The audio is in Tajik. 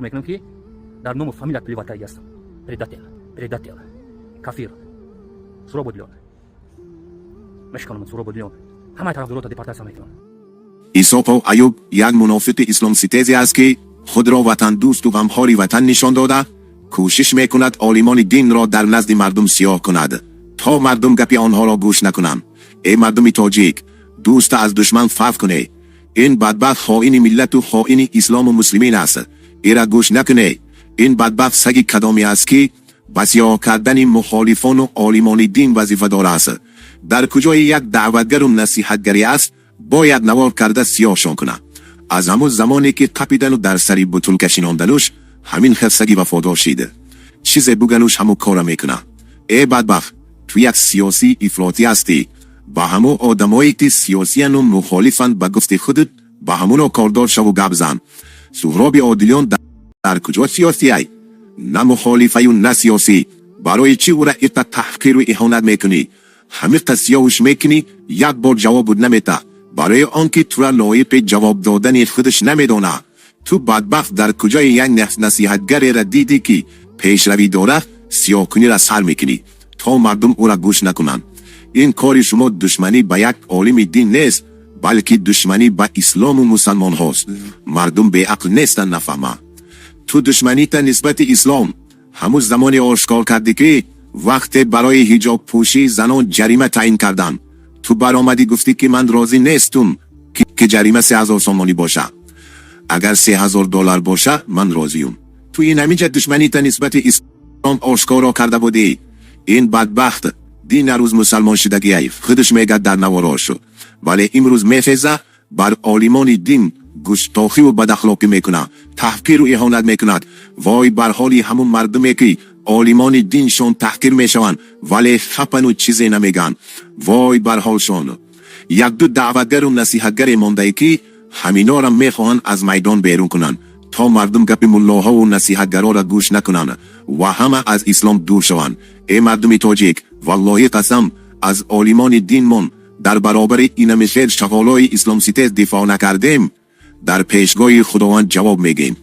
Мекунам, ки дар ному фамилият плевать карди ҳастам. Предатель, предатель, кафир Суроб Одилён, мешиканам. Суроб Одилён, ҳамаи тарафдорота депортация мекунам. Исоқов Аюб як мунофиқи исломситезе аст, ки худро ватандӯсту ғамхори ватан нишон дода, кӯшиш мекунад олимони динро дар назди мардум сиёҳ кунад, то мардум гапи онҳоро гӯш накунанд. Эй мардуми тоҷик, дӯста аз душман фарқ кунед. Ин бадбахт хоини миллату хоини ислому муслимин аст. Ира гӯш накунед. Ин бадбахт саги кадоме аст, ки ба сиёҳ кардани мухолифону олимони дин вазифадор аст. Дар куҷое як даъватгару насиҳатгарӣ аст, бояд навор карда сиёҳшон кунад. Аз ҳамон замоне ки қапидану дар сари бутулка шинондануш, ҳамин хел саги вафодор шид. Чизе бугануш, ҳамон кора мекунад. Э бадбахт, ту як сиёсии ифротӣ ҳастӣ. Ба ҳамон одамое, ки сиёсияну мухолифанд, ба гуфти худат, ба ҳамоно кордор шаву гап зан. Суҳроби Одилён дар куҷо сиёсиай? На мухолифаю, на сиёсӣ. Барои чӣ ӯра ита таҳқиру иҳонат мекунӣ? Ҳамиқа сиёҳуш мекунӣ, як бор ҷавобут намета, барои он ки тура лоиқи ҷавоб додани худаш намедонад. Ту бадбахт, дар куҷои як насиҳатгарера дидӣ, ки пешравӣ дорад, сиёҳкуниро сар мекунӣ, то мардум ӯра гӯш накунанд? Ин кори шумо душманӣ ба як олими дин нест, балки душманӣ ба ислому мусалмонҳост. Мардум беақл нестанд, нафаҳманд. Ту душманита нисбати ислом ҳамун замоне ошкор кардӣ, ки вақте барои ҳиҷобпӯшии занон ҷарима таъин карданд, ту баромадӣ, гуфтӣ, ки ман розӣ нестум, ки ҷарима 3000 сомонӣ боша. Агар 3000 доллар боша, ман розиюм. Ту ин ҳаминҷа душманита нисбати ислом ошкоро карда будӣ. Ин бадбахт дин рӯз мусалмон шудагиай, худаш мегӯяд дар наворошу, вале имрӯз мехеза, бар олимони дин густохиву бадахлоқӣ мекунад, таҳқиру иҳонат мекунад. Вой бар ҳоли ҳамун мардуме, ки олимони диншон таҳқир мешаванд, вале хапану чизе намегӯянд. Вой бар ҳолшон! Якду даъватгару насиҳатгаре мондае, ки ҳаминора мехоҳанд аз майдон берун кунанд, то мардум гапи муллоҳову насиҳатгарора гӯш накунанд ва ҳама аз ислом дур шаванд. Э мардуми тоҷик, валлоҳи қасам, аз олимони динмон дар баробари инамихел шағолои исломситез дифоъ накардем, дар пешгоҳи Худованд ҷавоб мегӯем.